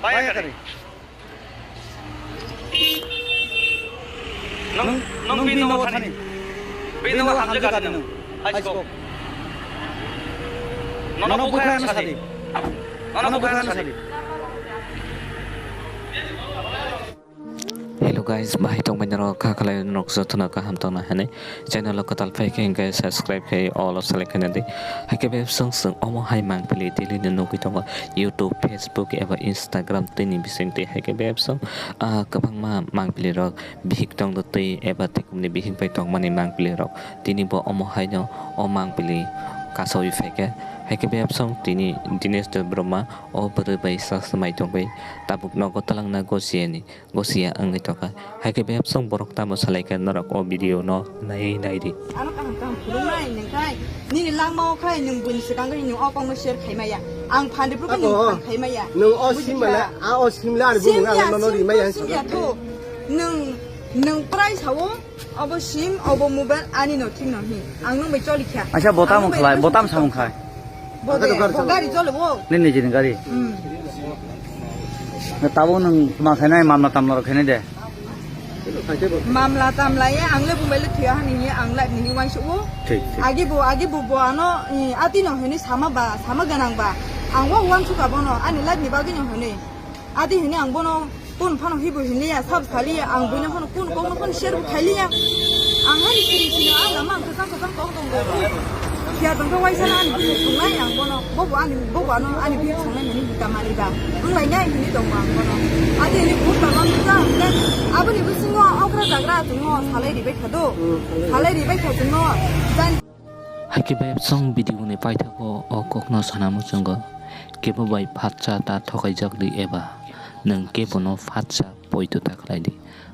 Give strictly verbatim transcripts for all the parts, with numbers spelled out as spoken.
Bai kari. Nwng, nwng bini nogo thani. Bini nogo hamjak kha nwng. Aisuk. Nono bukha ano sadi. Nono bukha ano sadi. Hello guys, bahai tongmani rok, kha khalai rok jotono kaham tongna hinwi channel o kwtal phai khe hwnkhe subscribe khai all o select khaina di. Haikhe bebsong chwng omo hai mangpili daily no nugwi tongo YouTube, Facebook eba Instagram tei ni bisingtwi. Haikhe bebsong, ah, kwbangma mangpili rok bihik tongdo twi eba tei kumni bihik bai tongmani mangpili rok tini bo omo haino o mangpili kasaui phaikha. Haikhe bebsong tini Dinesh Debbarma o bwrwi bai sa swmai tongwi tabuk nogo twlangna gosiyani. Gosiya wngwi tongkha. Haikhe bebsong borok tamo salaikha norok o video no naiwi naidi. Ano kaham kaham phunuknai nengkhai nini langmao khai nwng buini swkang gani nwng o kokno share khaimaya. Ang phan ripro khe nwng phan khaimaya. Nwng o sim male, a o sim le ani bumung ano nono rimaya hinsa. Simya tho. Nwng, nwng prai sao, obo sim, obo mobile ani no thik no hin. Ang nwng bai choli kha. Acha, bo tamo khlai, bo tam samung khai. Bo de, bo gari chole bo. Nini nijini gari. Hmm. Na tabo nwng ma khainai, mamla tamla rok khainai de. Mamla tamla ye, ang le bumbai le thuya hani ye, ang live ni wansuk o. Thik, thik. Agi bo, agi bo, bo ano, i, ati no hini sama ba, sama ganang ba. Ang wa wansuk abono, ani live ni bagwi no hini. Adi hini ang bono kun phano hibu hinliya, sab saliya, ang buino phano kun kokno phano share bo khailiya. Ang hani siri sino, ang lama ang kwchang kwchang kok tong go. Phiya tong khe waisa na ani bihik songnai ang bono, bobo ani, bobo ano ani bihik songnai nini hita mani ba. Wng lai nai hini tong ang bono. Adi hini bhut ba ma kwchang, aboni bisingo okra jagra chwngno salai ribai kha do. Salai ribai kha chwngno. Haikhe bebsong video ni paithago o kokno sana muchungo, kebo bai phatsa ta thokaijak di eba nwng kebono phatsa poito ta khlai di.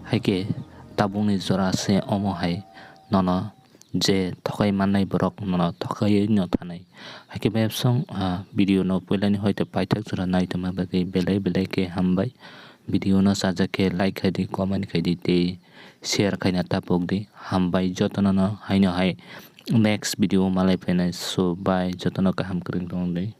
Haikhe tabukni jora se omo hai nono je thokai mannai borok nono thokaiwi no thanai. Haikhe bebsong, ah, video no puilani hoite paithak jora naitongma bagwi belai belai khe hambai. Video no chajak khe like khai di, comment khai di tei share khaina ta pok di. Hambai jotono no haino hai next video malai phainai. So bye, jotono kaham kwrwng tong di.